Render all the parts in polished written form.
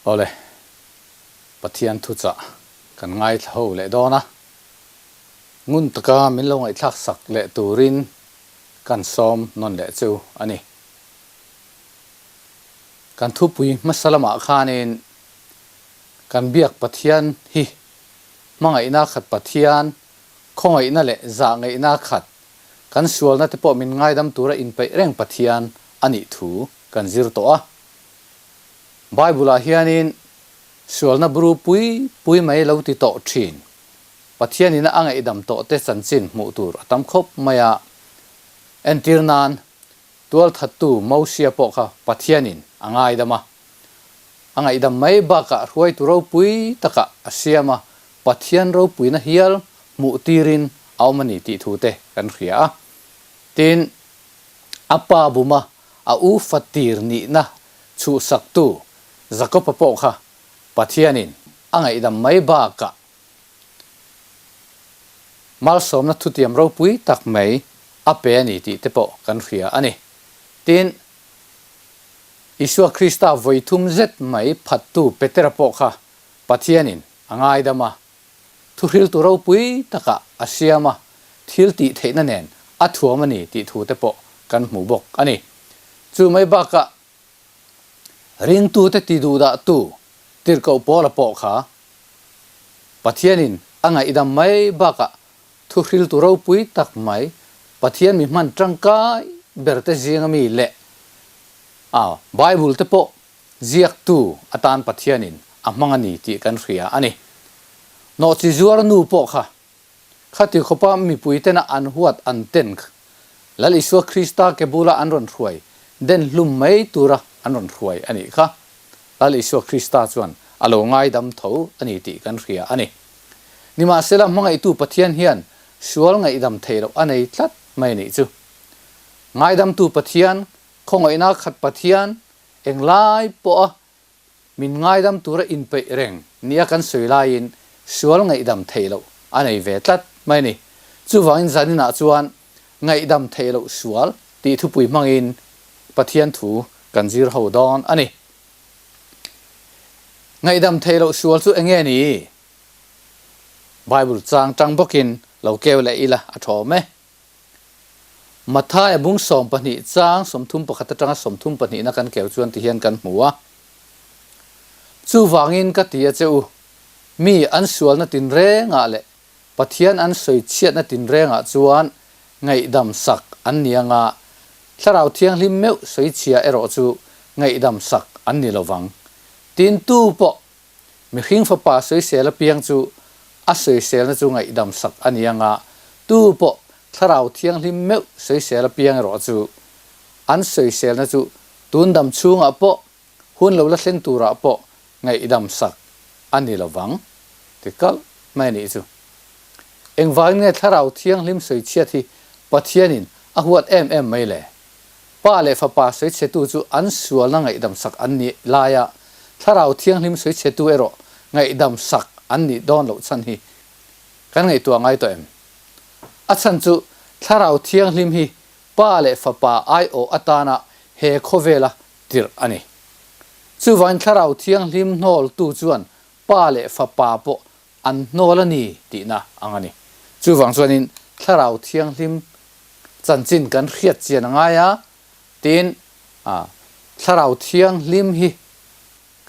Awle, Pathian thuchah kan ngaithla ho leh dawn a, ngun taka min lo ngaihthlak sak leh turin kan sawm nawn leh chu a ni. Kan thupui hmasa lamah khanin kan biak Pathian hi hmangaihna khat Pathian, khawngaihna leh zahngaihna khat, kan sualna te pawh min ngaidam tura inpeih reng Pathian a nih thu kan zir tawh a. Bible-ah hianin sualna bru pui pui mai lo ti tawh thin. Pathianina a ngaihdam tawh te chanchin hmuh tur a tam khawp mai a. Entir nan, tualthattu Mosia pawh kha Pathianin a ngaidam a. A ngaihdam mai bakah hruaitu ropui takah a siam a, Pathian ropuina hial hmuh tirin a awm a ni tih thu te kan hria a. Tin, a pa buma a u fatir nihna chhuhsaktu Jakob-a pawh kha Pathianin a ngaihdam mai bakah malsawmna thutiam ropui tak mai a pe a ni tih te pawh kan hria a ni. Tin, Isua Krista vawi thum zet mai phattu Petera pawh kha Pathianin a ngaidam a, thuhriltu ropui takah a siam a, thil tih theihna nen a thuam a ni tih thu te pawh kan hmu bawk a ni. Chu mai bakah ringtute ti duhdahtu tirhkoh Paula pawh kha Pathianin a ngaihdam mai bakah thuhriltu ropui tak mai Pathian mi hman tangkai berte zinga mi leh a Bible te pawh Ziaktu atan Pathianin a hmang a ni tih kan hria a ni. Nawhchi zuar nu pawh kha khati khawpa mipui tena an huat an ten kha Lal Isua Krista ke bula an rawn hruai den hlum mai tura an rawn hruai a nih kha. Lal Isua Krista chuan a lo ngaidam tho a ni tih kan hria a ni. Nimahsela hmangaihtu Pathian hian sual ngaihdam theih loh a nei tlat mai a nih chu. Ngaidamtu Pathian, khawngaihna khat Pathian, Englai pawha min ngaidam tura inpeih reng nia kan sawi laiin sual ngaihdam theih loh a nei ve tlat mai a ni. Chuvangin zaninah chuan ngaihdam theih loh sual tih thupui hmangin Pathian thu kan zir ho dawn a ni. Ngaihdam theih loh sual chu enge ni? Bible chang tang bawkin lo keu leh ila a thawm e. Mathaia bung 12 chang 31 atanga 32 na kan keu chuan tihian kan hmu a. Chuvangin ka ti a che u, mi an sualna tinrengah leh Pathian an sawi chhiatna tinrengah chuan ngaihdam sak an ni anga, Thlarau Thianghlim meuh sawi chhia erawh chu ngaihdam sak an ni lovang. Tin, tu pawh Mihring fapa sawisel apiang chu a sawiselna chu ngaihdam sak a ni anga, tu pawh Thlarau Thianghlim meuh sawisel apiang erawh chu an sawiselna chu tun dam chhungah pawh, hun lo la thleng turah pawh ngaihdam sak a ni lovang ti kalh mai a nih chu. Engvangin nge Thlarau Thianghlim sawichhiat hi Pathianin a huat em em mai le? Pa leh Fapa sawichhetu chu an sualna ngaihdam sak an nih laia Thlarau Thianghlim sawichhetu erawh ngaihdam sak an nih dawn loh chhan hi kan ngaihtuah ngai tawh em? A chhan chu Thlarau Thianghlim hi Pa leh Fapa aiawh atana he khawvela tirh a ni. Chuvangin Thlarau Thianghlim hnawltu chuan Pa leh Fapa pawh an hnawl a ni tihna ang a ni. Chuvang chuanin Thlarau Thianghlim chanchin kan hriat chian a ngai a, tin Thlarau Thianghlim hi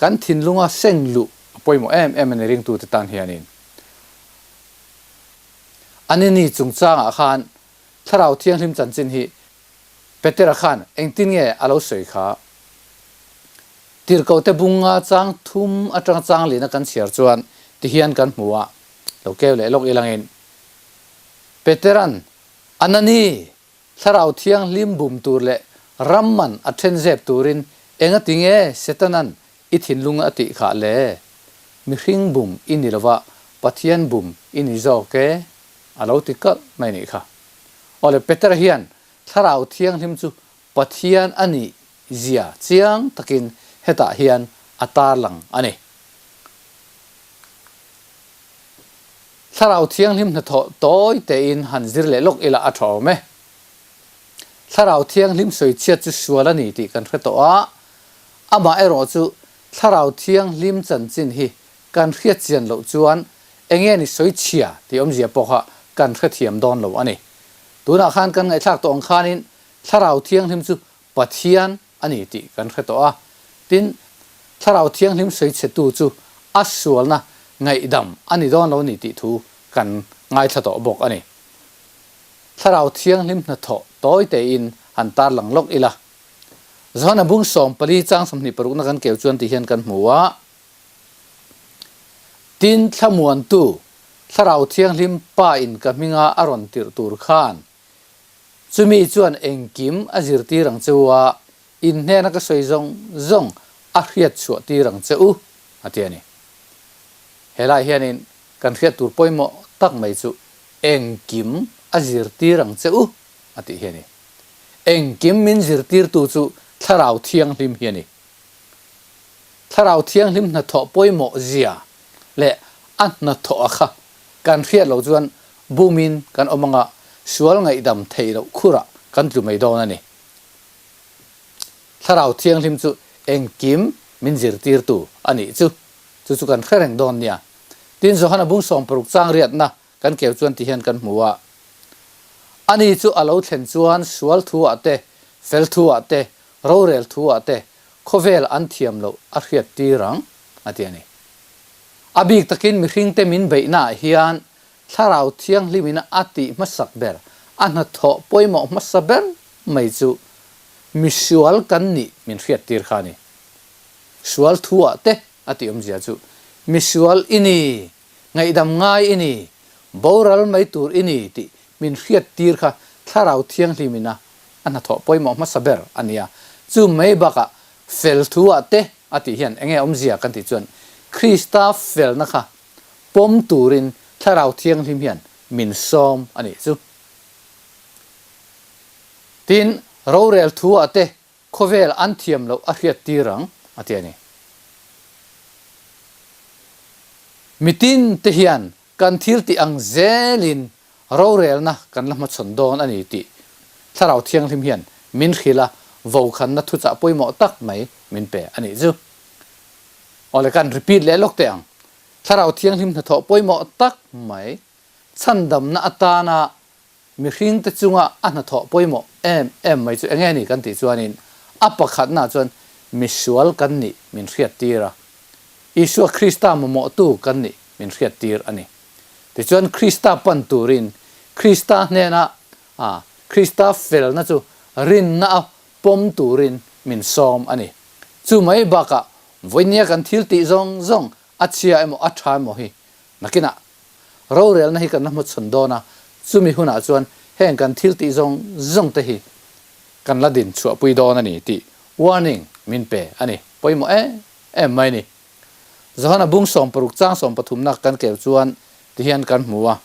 kan thinlunga seng luh a pawimawh em em a ni ringtute tan hianin. Anini chungchangah khan Thlarau Thianghlim chanchin hi Petera khan engtin nge a lo sawi kha? Tirhkohte bunga chang thum atanga chang lihna kan chhiar chuan tihian kan hmu a, lo keu leh lawk ilangin Petera'n Anani, Thlarau Thianghlim bum tur leh ram man a then zep turin engati nge Setana'n i thinlung a tih khah le? Mihring bum i ni lova Pathian bum i ni zawk e, a lo ti kalh mai nih kha. Awle Petera hian Thlarau Thianghlim chu Pathian a nih zia chiang takin hetah hian a tarlang a ni. Thlarau Thianghlim hnathawh tawi tein han zir leh lawk ila a tha awm e. Thlarau Thianghlim sawichhiat chu sual a ni tih kan hre tawh a, amah erawh chu Thlarau Thianghlim chanchin hi kan hriat chian loh chuan enge ni sawi chhia tih awmzia pawh kha kan hrethiam dawn lo a ni. Tunah khan kan ngaihthlak tawh ang khanin Thlarau Thianghlim chu Pathian a ni tih kan hre tawh a. Tin, Thlarau Thianghlim sawi chhetu chu a sualna ngaihdam a ni dawn lo ni tih thu kan ngaithla tawh bawk a ni. Thlarau Thianghlim hnathawh tawi tein han tarlang lawk ila. Johana bung 14 chang 26 na kan keu chuan ti hian kan hmu a, Tin, thlamuantu Thlarau Thianghlim Pa in ka hminga a rawn tirh tur khan chumi chuan engkim a zirtir ang che u a, in hnena ka sawi zawng zawng a hriat chhuah tir ang che u, a ti a ni. Helai hianin kan hriat tur pawimawh tak mai chu engkim a zirtir ang che u, a tih hi a ni. Engkim min zirtirtu chu Thlarau Thianghlim hi a ni. Thlarau Thianghlim hnathawh pawimawh zia leh a hnathawh a kha kan hriat loh chuan bumin kan awm anga sual ngaihdam theih loh khurah kan tlu mai dawn a ni. Thlarau Thianghlim chu engkim min zirtirtu a nih chu, chu chu kan hre reng dawn nia. Tin, Johana bung 60 chang riatna kan keu chuan ti hian kan hmu a. Ani chu a lo thlen chuan sual thu ah te, fel thu ah te, rorel thu ah te khawvel an thiam loh a hriat tir ang, a ti a ni. A bik takin mihringte min beihna ah hian Thlarau Thianghlimin a tih hmasak ber, a hnathawh pawimawh hmasa ber mai chu misual kan nih min hriat tir kha a ni. Sual thu ah te a tih awmzia chu misual i ni, Ngaihdam ngai i ni, boral mai tur i ni tih min hriat tir kha Thlarau Thianghlim ina a hnathawh pawimawh hmasa ber a nia. Chu mai bakah fel thu ah te a tih hian enge awmzia kan tih chuan Krista felna kha pawm turin Thlarau Thianghlim hian min sawm a nih chu. Tin, rorel thu ah te Khawvel an thiam loh a hriat tir ang, a ti a ni. Mitin te hian kan thil tih ang zelin rorelna kan la hmachhawn dawn a ni tih Thlarau Thianghlim hian min hrilh a, vokhanna thuchah pawimawh tak mai min pe a nih chu. Awle kan repeat leh lawk teh ang. Thlarau Thianghlim hnathawh pawimawh tak mai chhandamna atana Mihringte chunga a hnathawh pawimawh em em mai chu enge ni kan tih chuanin a pakhatnaah chuan misual kan nih min hriattir a, Isua Krista mamawhtu kan nih min hriattir a ni. Tichuan Krista pan turin Krista hnena a Krista felna chu rinna a pawm turin min sawm a ni. Chu mai bakah vawinia kan thil tih zawng zawng a chhia emaw a tha emaw hi nakinah Rorelna hi kan la hmachhawn dawn a, chumi hunah chuan heng kan thil tih zawng zawng te hi kan la din chhuahpui dawn a ni tih warning min pe a ni. Pawimawh em em mai ni. Johana bung 60 chang 13 nak kan keu chuan tihian kan hmu a,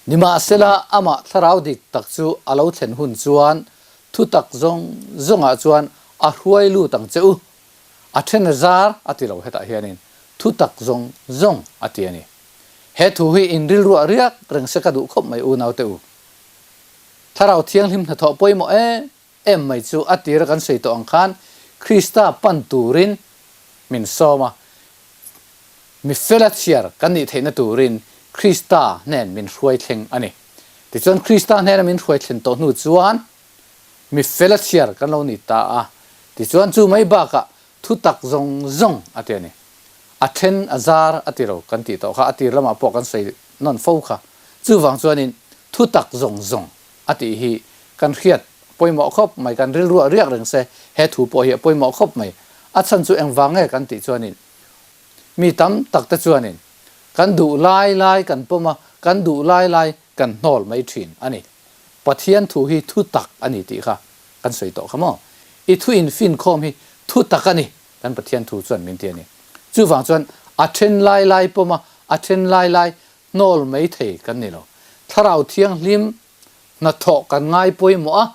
Nimahsela amah thlarau dik tak chu a lo thlen hun chuan thutak zawng zawngah chuan a hruai lut ang che u. A then a zar a ti lo hetah hianin thu tak zawng zawng a ti a ni. He thu hi in rilruah riak reng se ka duh khawp mai unaute u. Thlarau Thianghlim hnathawh pawimawh em em mai chu a tira kan sawi tawh ang khan Krista pan turin min sawm a, mi fela chhiar kan nih theihna turin Krista hnen min hruai thleng a ni. Tichuan Krista hnena min hruai thlen tawh hnu chuan Mi fel a chhiar kan lo ni ta a, tichuan chu mai bakah thu tak zawng zawng a ti a ni. A then a zar a ti lo kan tih tawh kha, a tir lamah pawh kan sawi nawn fo kha. Chuvang chuanin thu tak zawng zawng a tih hi kan hriat pawimawh khawp mai, kan rilruah riak reng se he thu pawh hi a pawimawh khawp mai. A chhan chu engvang nge kan tih chuanin mi tam tak te chuanin kan duh lai lai kan pawm a, kan duh lai lai kan hnawl mai thin a ni. Pathian thu hi thu tak a ni tih kha kan sawi tawh kha maw? I thu infinkhawm hi thu tak a ni kan Pathian thu chuan min ti a ni. Chuvang chuan a then lai lai pawm a, a then lai lai hnawl mai thei kan ni lo. Thlarau Thianghlim hnathawh kan ngai pawimawh a,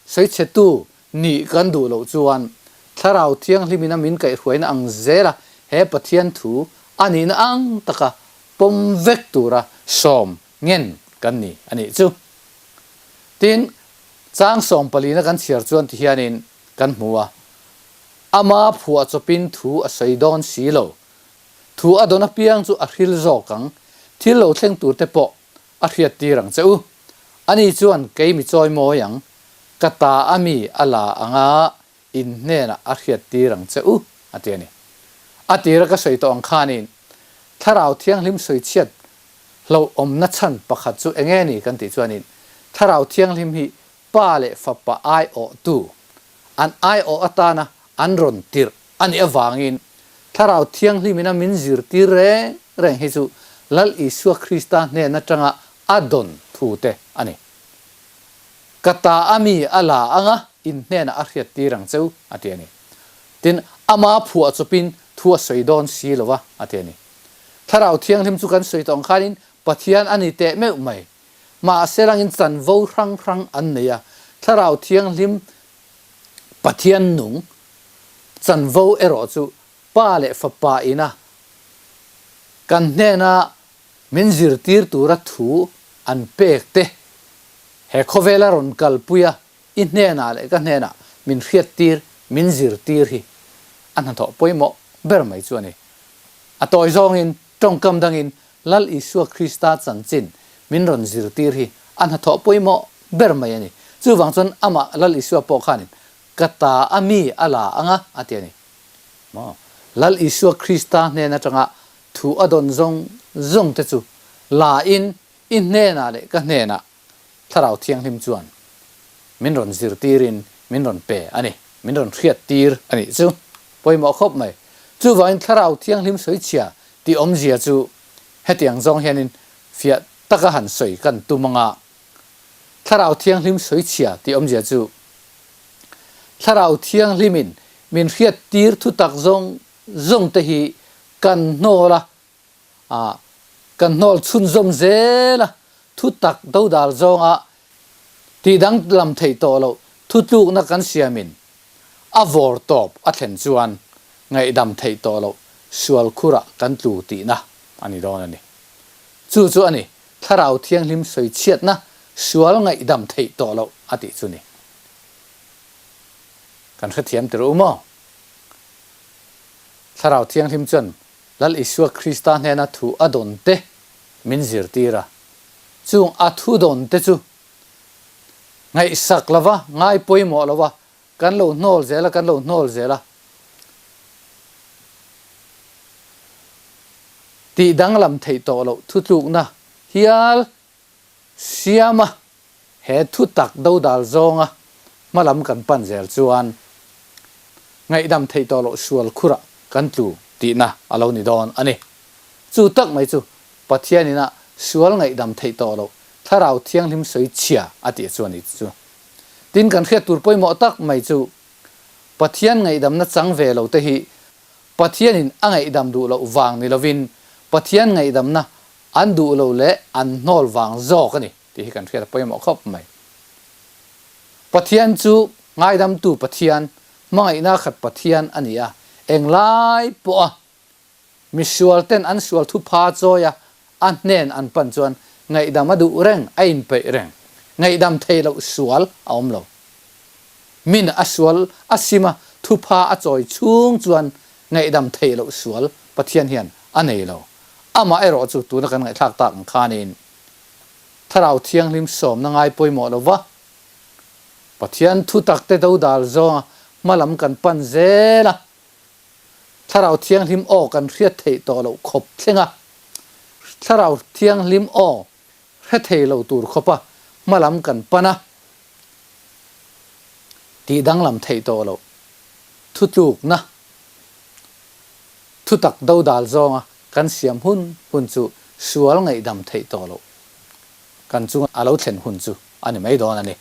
sawichhetu nih kan duh loh chuan Thlarau Thianghlimin a min kaihhruaina ang zela he Pathian thu a nihna ang taka pawm vek tura sawm ngen kan ni a nih chu. Tin, chang 14 na kan chhiar chuan tihianin kan hmu a. Ama phuah chawpin thu a sawi dawn si lo. Thu a dawn apiang chu a hril zawk ang, thil lo thleng tur te pawh a hriattir ang che u. Ani chuan kei mi chawi mawi ang, ka ta a mi a la anga in hnenah a hriattir ang che u, a ti a ni. A tira ka sawi tawh ang khanin Thlarau Thianghlim sawichhiat hlauhawmna chhan pakhat chu enge ni kan tih chuanin Thlarau Thianghlim hi Pa leh Fapa aiawhtu, an aiawh atana an rawn tirh a nih avangin Thlarau Thianghlimina min zirtir reng reng hi chu Lal Isua Krista hnen atanga a dawn thu te a ni. Ka ta a mi a la anga in hnenah a hriattir ang cheu, a ti a ni. Tin, ama phuah chawpin thu a sawi dawn si lo va, a ti a ni. Thlarau Thianghlim chu kan sawi tawh ang khanin Pathian a ni teh meuh mai. Mahse langin chanvo hrang hrang an nei a, Thlarau Thianghlim Pathian nung chanvo erawh chu Pa leh Fapa ina kan hnena min zirtir tura thu an pek te he khawvela rawn kalpui a, i hnenah leh ka hnenah min hriattir, min zirtir hi a hnathawh pawimawh ber mai chu a ni. A tawi zawngin Tawngkam dangin Lal Isua Krista chanchin min rawn zirtir hi a hnathawh pawimawh ber mai a ni. Chuvang chuan amah Lal Isua pawh khanin ka ta a mi a la anga a ti a ni. Maw? Lal Isua Krista hnen atanga thu a dawn zawng zawng te chu la in i hnenah leh ka hnenah Thlarau Thianghlim chuan min rawn zirtirin min rawn pe a ni, min rawn hriattir a nih chu pawimawh khawp mai. Chuvangin Thlarau Thianghlim sawichhia tih awmzia chu hetiang zawng hianin fiah taka han sawi kan tum anga, Thlarau Thianghlim sawichhia tih awmzia chu Thlarau Thianghlimin min hriattir thutak zawng zawng te hi kan hnawl a, A kan hnawl chhunzawm zel a, thu tak dodal zawnga tih danglam theih tawh loh thutlukna kan siamin a vawr tawp a thlen chuan ngaihdam theih tawh loh sual khurah kan tlu tihna a ni dawn a ni. Chu chu a ni, Thlarau Thianghlim sawichhiatna sual ngaihdam theih tawh loh a tih chu ni. Kan hrethiam tir u maw? Thlarau Thianghlim chuan Lal Isua Krista hnena thu a dawn te min zirtir a, chung a thu dawn te chu ngaihsak lova, ngai pawimawh lova kan lo hnawl zel a, kan lo hnawl zel a. Tih danglam theih tawh loh thutlukna hial siam a. He thu tak dodal zawnga hmalam kan pan zel chuan ngaihdam theih tawh loh sual khurah kan tlu tihna a lo ni dawn a ni. Chu tak mai chu Pathian ina sual ngaihdam theih tawh loh Thlarau Thianghlim sawi chhia a tih chu a ni chu. Tin kan hriat tur pawimawh tak mai chu Pathian ngaihdamna chang ve lo te hi Pathianin a ngaihdam duh loh vang ni lovin Pathian ngaihdamna an duh lo leh an hnawl vang zawk a ni. Tih hi kan hriat a pawimawh khawp mai. Pathian chu ngaidamtu Pathian, hmangaihna khat Pathian a ni a, englai pawha misual ten an sual thupha chawi a, a hnen an pan chuan ngaihdam a duh reng, a inpeih reng. Ngaihdam thei loh sual a awm lo. Min a sual a sim a, thupha a chawi chhung chuan ngaihdam thei loh sual Pathian hian a nei lo. Amah erawh chu tuna kan ngaihthlak tak ang khanin Thlarau Thianghlim sawmna ngai pawimawh lo va, Pathian thu takte dodal zawnga hmalam kan pan zel a, Thlarau Thianghlim aw kan hriat theih tawh loh khawp thleng a, Thlarau Thianghlim aw hre thei lo tur khawpa hmalam kan pan a, tih danglam theih tawh loh thutlukna Thutak dodal zawnga kan siam hun hun chu sual ngaihdam theih tawh loh kan chunga a lo thlen hun chu a ni mai dawn a ni.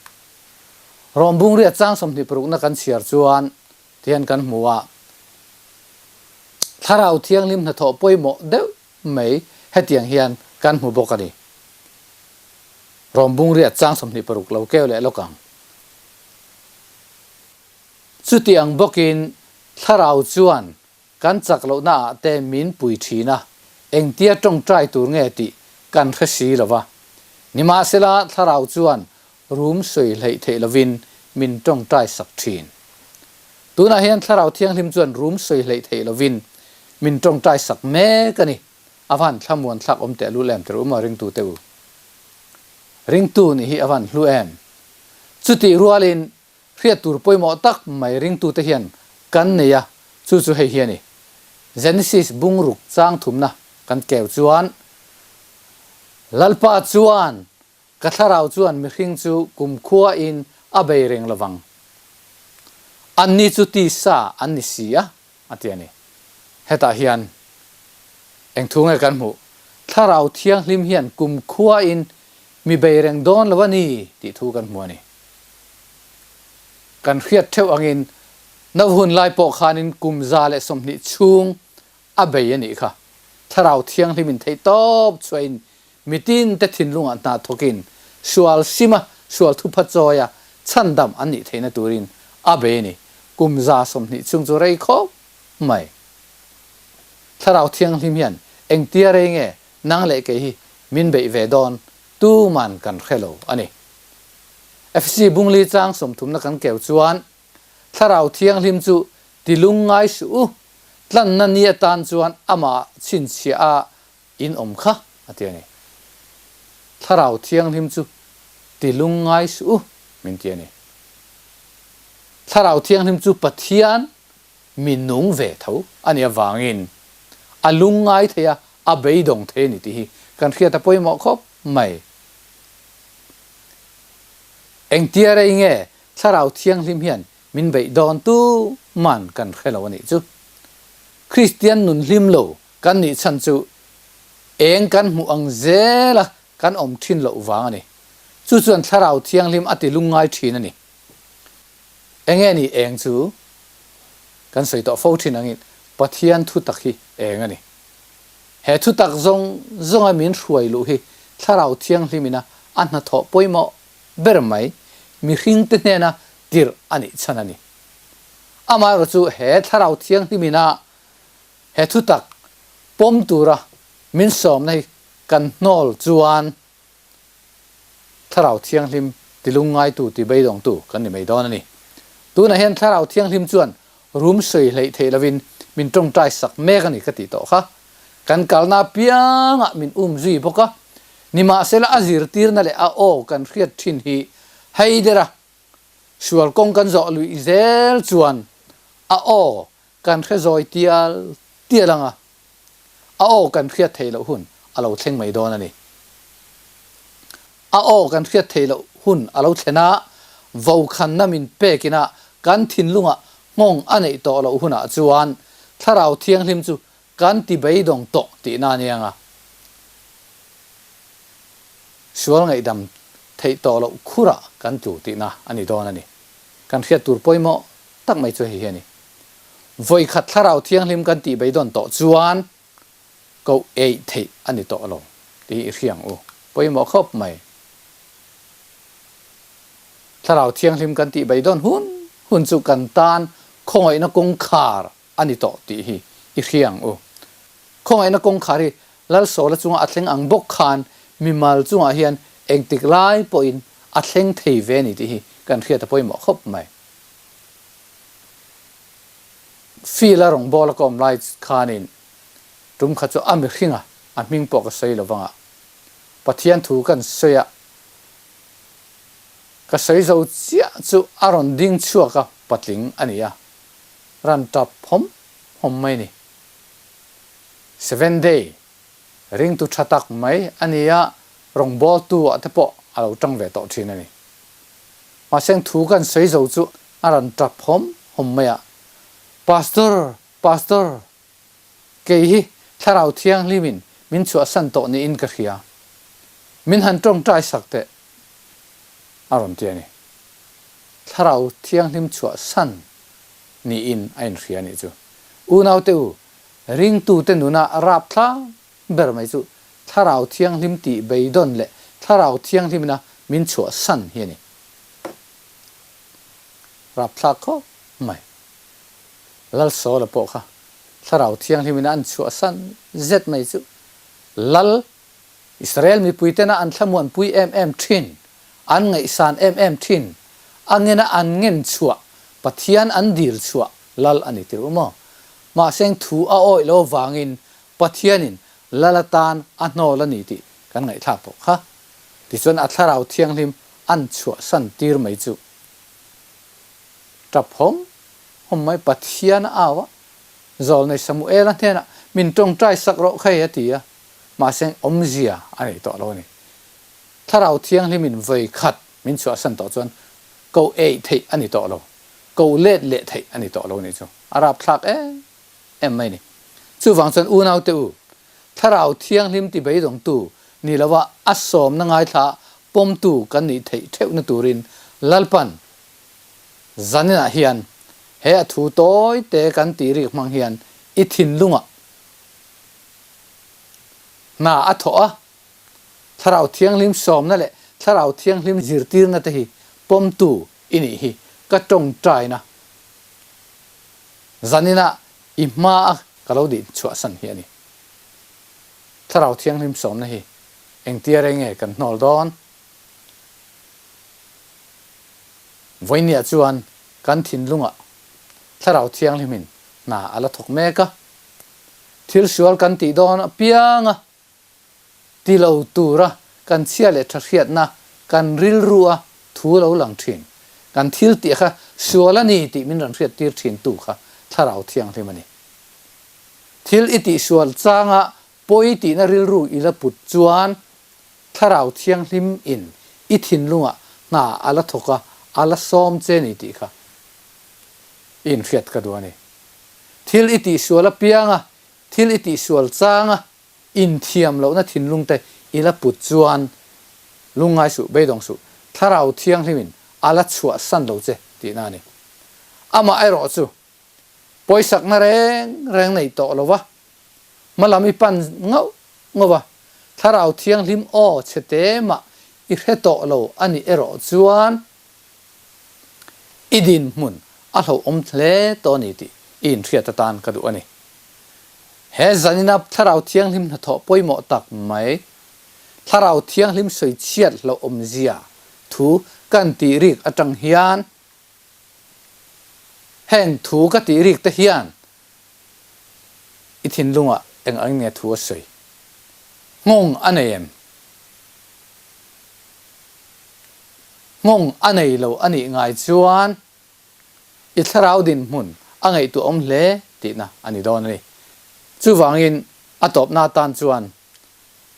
Rawmbung riat chang 26 na kan chhiar chuan tihian kan hmu a, Thlarau Thianghlim hnathawh pawimawh deuh mai hetiang hian kan hmu bawk a ni. Rawmbung riat chang 26 lo keu leh lawk ang. Chutiang bawkin Thlarau chuan kan chak lohna ah te min pui thin a, engtia tawngtai tur nge tih kan hre si lo va. Nimahsela Thlarau chuan rum sawi hleih theih lovin min tawngtai sak thin. Tunah hian Thlarau Thianghlim chuan rum sawi hleih theih lovin min tawngtai sak mek a ni. A van thlamuan thlak awm teh lul em tir um a ringtu te u. Ringtu nih hi a van hlu em. Chutih rualin hriat tur pawimawh tak mai ringtute hian kan nei a, chu chu hei hi a ni. Genesis bungruk chang thumna kan keu chuan Lalpa chuan Ka thlarau chuan mihring chu kumkhuain a bei reng lovang. Anni chu tisa an ni si a, a ti a ni. Hetah hian eng thu nge kan hmuh? Thlarau Thianghlim hian kumkhuain mi bei reng dawn lo a ni tih thu kan hmu a ni. Kan hriat theuh angin Nova hun lai pawh khanin kum 120 chhung a bei a nih kha. Thlarau Thianghlimin theihtawp chhuahin mitin te thinlungah hna thawkin sual sima sual thupha chawia chhandam an nih theihna turin a bei a ni. Kum 120 chhung chu rei khawp mai. Thlarau Thianghlim hian engtia rei nge nang leh kei hi min beih ve dawn tuman kan hre lo a ni. Efesi bungli chang sawmthumna kan keu chuan Thlarau Thianghlim chu ti lungngai suh u, tlanna ni atan chuan amah chhinchhiah a in awm kha, a ti a ni. Thlarau Thianghlim chu ti lungngai suh u, min ti a ni. Thlarau Thianghlim chu Pathian mi nung ve tho a nih avangin a lungngai thei a, a beidawng thei a ni tih hi kan hriat a pawimawh khawp mai. Engtia rei nge Thlarau Thianghlim hian min beih dawn tu man kan hre lo a nih chu. Kristian nun hlim lo kan nih chhan chu eng kan hmuh ang zela kan awm thin loh vang a ni. Chu chuan Thlarau Thianghlim a ti lungngai thin a ni. Enge ni eng chu? Kan sawi tawh fo thin angin Pathian thutak hi eng a ni. He thutak zawng zawnga min hruai luh hi Thlarau Thianghlimina a hnathawh pawimawh ber mai, mihringte hnena tirh a nih chhan a ni. Amaherawh chu he Thlarau Thianghlimina he thutak pawm tura min sawmna hi kan hnawl chuan Thlarau Thianghlim tilungngaitu, tibeidawngtu kan ni mai dawn a ni. Tunah hian Thlarau Thianghlim chuan rum sawi hleih theih lovin min tawngtai sak mek a ni ka tih tawh kha. Kan kalna apiangah min um zui bawk a, nimahsela a zirtirna leh a aw kan hriat thin hi hei dera sual kawng kan zawh luih zel chuan a aw kan hre zawi tial tial ang a, a aw kan hriat theih loh hun a lo thleng mai dawn a ni. A aw kan hriat theih loh hun a lo thlen a, vokhanna min pekin a kan thinlungah nghawng a neih tawh loh hunah chuan Thlarau Thianghlim chu Kan ti beidawng tawh tihna a nia nga. Sual ngaihdam theih tawh loh khurah kan tlu tihna a ni dawn a ni. Kan hriat tur pawimawh tak mai chu hei hi a ni. Vawikhat Thlarau Thianghlim kan tih beidawn tawh chuan koh eih theih a ni tawh lo tih hi i hria ang u. Pawimawh khawp mai. Thlarau Thianghlim kan tih beidawn hun hun chu kan tan khawngaihna kawngkhar a ni tawh tih hi i hria ang u. Khawngaihna kawngkhar hi Lalsawla chunga a thleng ang bawk khan mimal chungah hian engtik lai pawhin a thleng thei ve a ni tih hi kan hriat a pawimawh khawp mai. Field-a rawngbawla ka awm lai khanin tum kha chu a mihringa a hming pawh ka sawi lovang a, Pathian thu kan sawi a, ka sawi zo chiah chu a rawn ding chhuak a, patling a ni a. Ran tap hawm hawm mai ni. Seven day ringtu tha tak mai a ni a, rawngbawltu ah te pawh a lo tang ve tawh thin a ni. Mahse thu kan sawi zo chu a ran tap hawm hawm mai a, Pastor, Pastor, kei hi Thlarau Thianghlimin min chhuahsan tawh niin ka hria. Min han tawngtai sak teh, a rawn ti a ni. Thlarau Thianghlim chhuahsan niin a inhria a nih chu. Unaute u, ringtute nuna rap thlang ber mai chu Thlarau Thianghlim tih beidawn leh Thlarau Thianghlimna min chhuahsan hi a ni. Rapthlak khawp mai. Lalsawla pawh kha Thlarau Thianghlimina an chhuahsan zet mai chu Lal Israel mipuitena an thlamuanpui em em thin, an ngaihsan em em thin, a ngena an ngen chhuah. Pathian an dil chhuah lal a ni tir u maw? Mahseng thu a awih lo avangin Pathianin lal atan a hnawl a ni tih kan ngaihthlak tawh kha. Tichuan a Thlarau Thianghlim an chhuahsan tir mai chu tap hawm hawm mai Pathian a au a, Zawlnei Samuela hnenah min tawngtai sak rawh khai a ti a, mahse awmzia a nei tawh lo a ni. Thlarau Thianghlimin vawi khat min chhuahsan tawh chuan ko eih theih a ni tawh lo, ko let leh theih a ni tawh lo nih chu a rapthlak em em mai a ni. Chuvang chuan unaute u, Thlarau Thianghlim ti beidawngtu ni lova a sawmna ngaithla pawmtu kan nih theih theuhna turin Lalpan Zaninah hian he a thu tawi te kan tih rik hmang hian i thinlungah hna a thawh a, Thlarau Thianghlim sawmna leh Thlarau Thianghlim zirtirna te hi pawmtu i nih hi ka tawngtaina zaninah i hma a ka lo dih chhuahsan hi a ni. Thlarau Thianghlim sawmna hi engtia rei nge kan hnawl dawn? Vawinia chuan kan thinlungah Thlarau Thianghlimin hna a la thawk mek a. Thil sual kan tih dawn apianga ti lo tura kan chhia leh tha hriatna kan rilru a thu lo lang thin. Kan thil tih kha sual a ni tih min rawn hriattir thin tu kha Thlarau Thianghlim a ni. Thil i tihsual changa pawi tihna rilru i la put chuan Thlarau Thianghlim in i thinlungah hna a la thawk a, a la sawm che ni tih kha i inhriat ka duh a ni. Thil i tihsual apiang a, thil i tihsual chang a, inthiam lohna thinlung te i la put chuan lungngai suh, beidawng suh, Thlarau Thianghlim in a la chhuahsan lo che tihna a ni. Amah erawh chu pawisakna reng reng nei tawh lo va, Hmalam i pan ngauh ngauh a, Thlarau Thianghlim aw chhe te mah i hre tawh lo a nih erawh chuan i dinhmun a hlauhawm hle tawh a ni tih i inhriat atan ka duh a ni. He zanina Thlarau Thianghlim hnathawh pawimawh tak mai, Thlarau Thianghlim sawichhiat hlauhawmzia thu kan tih rik atang hian heng thu ka tih rik te hian I thinlungah eng ang nge thu a sawi? Nghawng a nei em? Nghawng a nei lo a nih ngai chuan i thlarau dinhmun a ngaihtuahawm hle tihna a ni dawn a ni. Chuvangin a tawpna atan chuan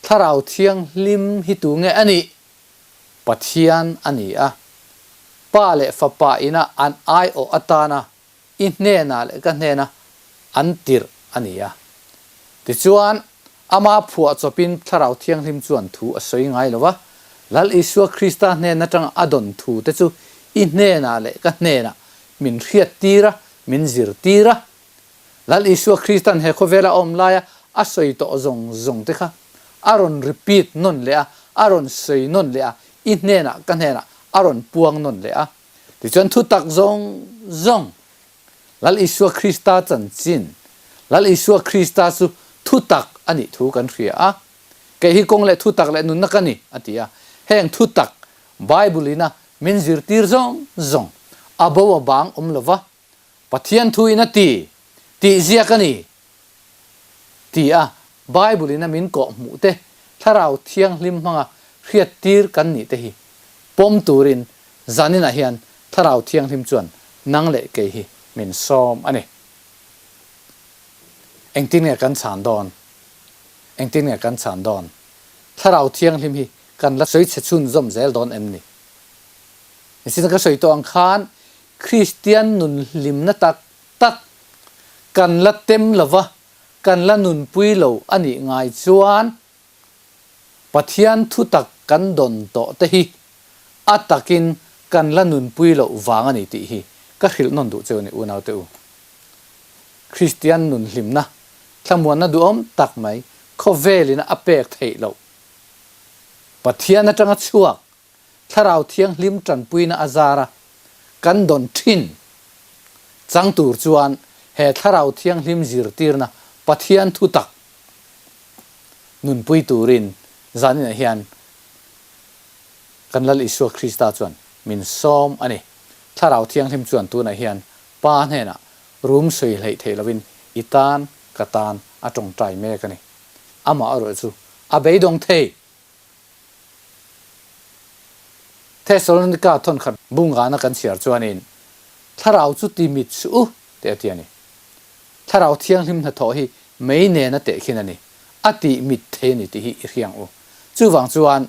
Thlarau Thianghlim hi tu nge a nih? Pathian a ni a, Pa leh Fapa ina an aiawh atana i hnenah leh ka hnena an tirh a ni a. Tichuan, ama phuah chawpin Thlarau Thianghlim chuan thu a sawi ngai lo va, Lal Isua Krista hnen atanga a dawn thu te chu i hnenah leh ka hnenah min hriattir a, min zirtir a. Lal Isua Krista'n he khawvela a awm laia a sawi tawh zawng zawng te kha a rawn repeat nawn leh a, a rawn sawi nawn leh a, i hnenah ka hnenah a rawn puang nawn leh a. Tichuan thutak zawng zawng Lal Isua Krista chanchin, Lal Isua Krista chu thutak a nih thu kan hria a. Kei hi kawng leh thutak leh nunna ka ni, a ti a. Heng thutak Bible ina min zirtir zawng zawng a bo a bang awm lova, Pathian thu in a ti, tih ziak a ni, ti a Bible in a min kawh hmuh te, Thlarau Thianghlim hmanga hriattir kan nih te hi pawm turin zaninah hian Thlarau Thianghlim chuan nang leh kei hi min sawm a ni. Engtin nge kan chhan dawn? Engtin nge kan chhan dawn? Thlarau Thianghlim hi kan la sawi chhe chhunzawm zel dawn em ni? Nichina ka sawi tawh ang khan Kristian nun hlimna tak tak kan la tem lova, kan la nunpui lo a nih ngai chuan Pathian thutak kan dawn tawh te hi a takin kan la nunpui loh vang a ni tih hi ka hrilh nawn duh cheu a ni unaute u. Kristian nun hlimna, thlamuanna duhawm tak mai khawvelin a pek theih loh Pathian atanga chhuak Thlarau Thianghlim tanpuina a zar a, kan dawn thin. Chang tur chuan he Thlarau Thianghlim zirtirna Pathian thu tak nunpui turin zaninah hian kan Lal Isua Krista chuan min sawm a ni. Thlarau Thianghlim chuan tunah hian Pa hnenah rum sawi hleih theih lovin i tan, ka tan a tawngtai mek a ni. Amah erawh chu a beidawng thei. Thesalonika thawnkhat bungana kan chhiar chuanin, Thlarau chu ti mit suh u, tih a ti a ni. Thlarau Thianghlim hnathawh hi mei nena tehkhin a ni, a tih mit thei a ni tih hi i hriang u. Chuvang chuan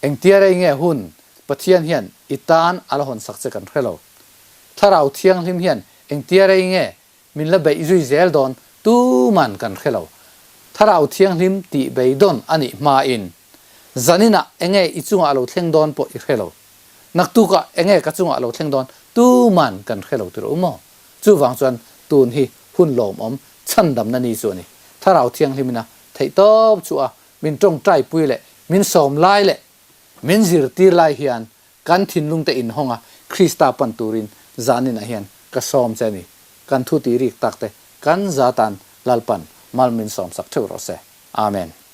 engtia rei nge hun Pathian hian i tan a la hawn sak che kan hre lo. Thlarau Thianghlim hian engtia rei nge Min la beih zui zel dawn tuman kan hre lo. Thlarau Thianghlim tih beidawn a nih hmain zaninah enge i chungah a lo thleng dawn pawh i hre lo. Naktukah enge ka chungah a lo thleng dawn tuman kan hre lo tirh u maw? Chuvang chuan tun hi hun lawmawm chhandamna ni chu a ni. Thlarau Thianghlimina theihtawp chu a min tawngtaipui leh min sawm lai leh min zirtir lai hian Kan thinlungte inhawng a, Krista pan turin zaninah hian ka sawm che a ni. Kan thu tih rik tak te kan za tan Lalpan mal min sawmsak theuh rawh se. Amen.